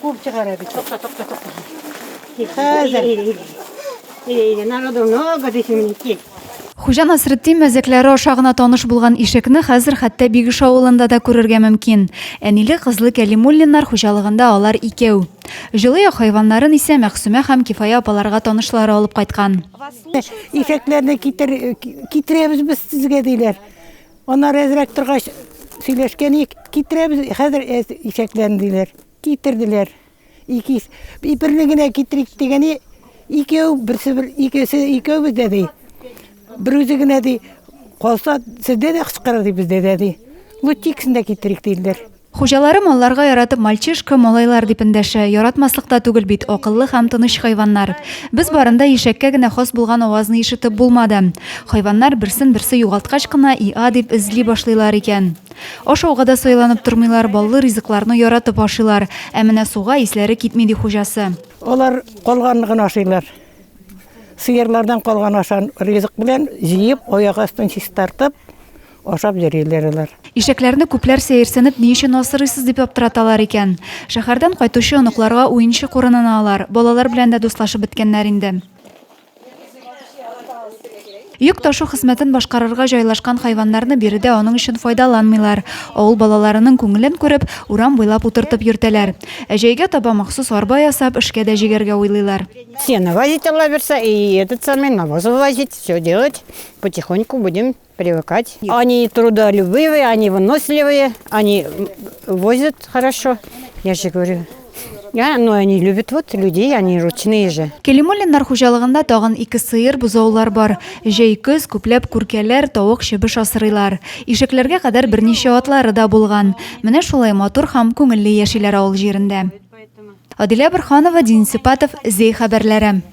Куып чыгара бит. Тукта, тукта, тукта. Хәзер. Әйдә, народу много дисең, кил. Хуҗа Насретдин мәзәкләре аша гына таныш булган ишекне хәзер хәтта Бигеш авылында да күрергә мөмкин. Әниле-кызлы Кәлимуллиннар хуҗалыгында алар икәү. Җылы як хайваннарын исә Мәгъсүмә һәм Кифая апаларга танышлары алып кайткан. Ишәкләрне китер, китерәбез без сезгә, диләр. Аннары әзрәк торгач, сөйләшкән идек, китерәбез хәзер ишәкләрне, диләр. Китерделәр. Ике, берне генә китерик дигән, икәү, берсе бер, икесе икәү бездә ди. Бер үзе генә ди, калса, сездә дә кычкырыр ди, бездә дә ди. Лучше икесен дә китерик диделәр. Хуҗалары малларга яратып мальчишка, малайлар дип эндәшә. Яратмаслык та түгел бит, акыллы һәм тыныч хайваннар. Без барында ишәккә генә хас булган авазны ишетеп булмады. Хайваннар берсен-берсе югалткач кына и-а дип эзли башлыйлар икән. Ашауга да сайланып тормыйлар, баллы ризыкларны яратып ашыйлар. Ә менә суга исләре китми, ди хуҗасы. Алар калганны гына ашыйлар. Сыерлардан калган ашан ризык белән җыеп, аяк астын чистартып, Ашап йөриләр алар. Ишәкләрне күпләр сәерсенеп, ни өчен асрыйсыз дип аптыраталар икән. Шәһәрдән кайтучы оныкларга уенчык урынына алар, балалар белән дә дуслашып беткәннәр инде. Йөк ташу хезмәтен башкарырга җайлашкан хайваннарны биредә аның өчен файдаланмыйлар. Авыл балаларының күңелен күреп, урам буйлап утыртып йөртәләр. Ә җәйгә таба махсус арба ясап, эшкә дә җигәргә уйлыйлар. Сено возить, Алла бирсә, и этот самый навоз вывозить, все делать потихоньку будем привыкать. Они трудолюбивые, они выносливые, они возят хорошо. Я же говорю, я, ну, они любят вот людей, они ручные же. Кәлимуллиннар хуҗалыгында тагын ике сыер, бозаулар бар. Җәй-көз күпләп күркәләр, тавык, чебеш асрыйлар. Ишәкләргә кадәр берничә атлары да булган. Менә шулай матур һәм күңелле яшиләр авыл җирендә. Адилә Борһанова, Денис Ипатов, Зәй хәбәрләре.